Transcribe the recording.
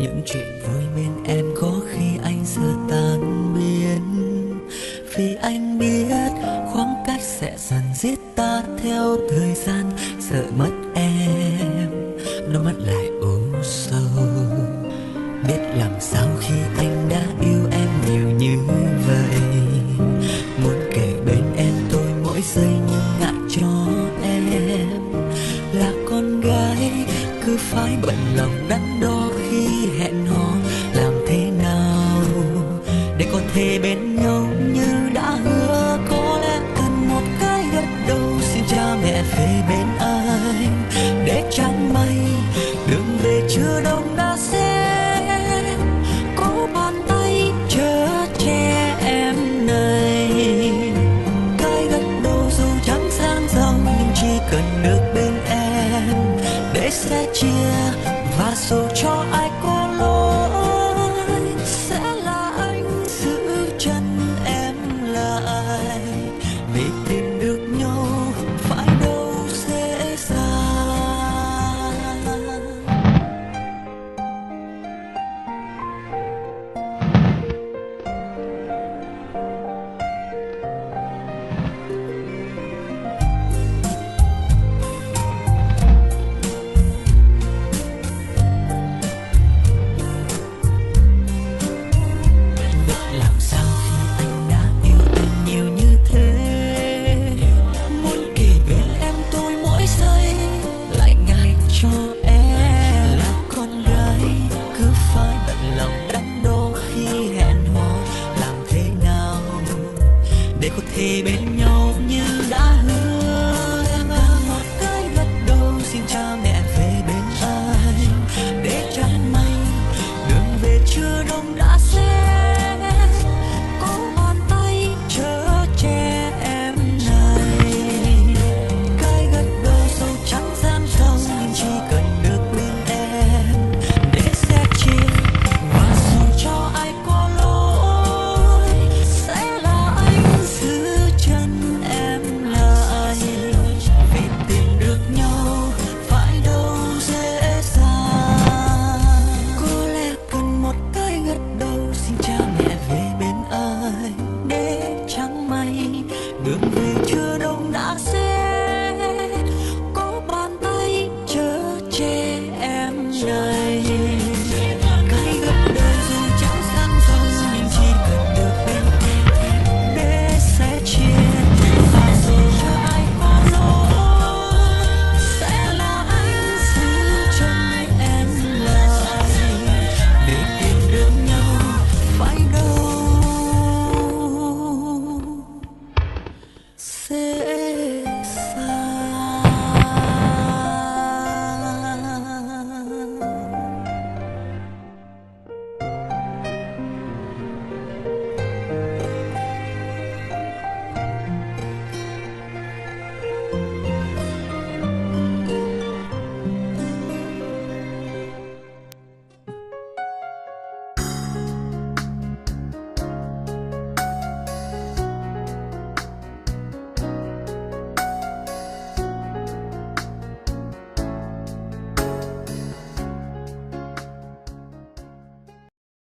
Những chuyện vui bên em có khi anh giờ tan biến. Vì anh biết khoảng cách sẽ dần giết ta theo thời gian, sợ mất em, đôi mắt lại u sầu. Biết làm sao khi anh đã yêu em nhiều như vậy. Muốn kề bên em tôi mỗi giây nhưng ngại cho em là con gái, cứ phải bận lòng đắn đo khi hẹn hò. Làm thế nào để có thể bên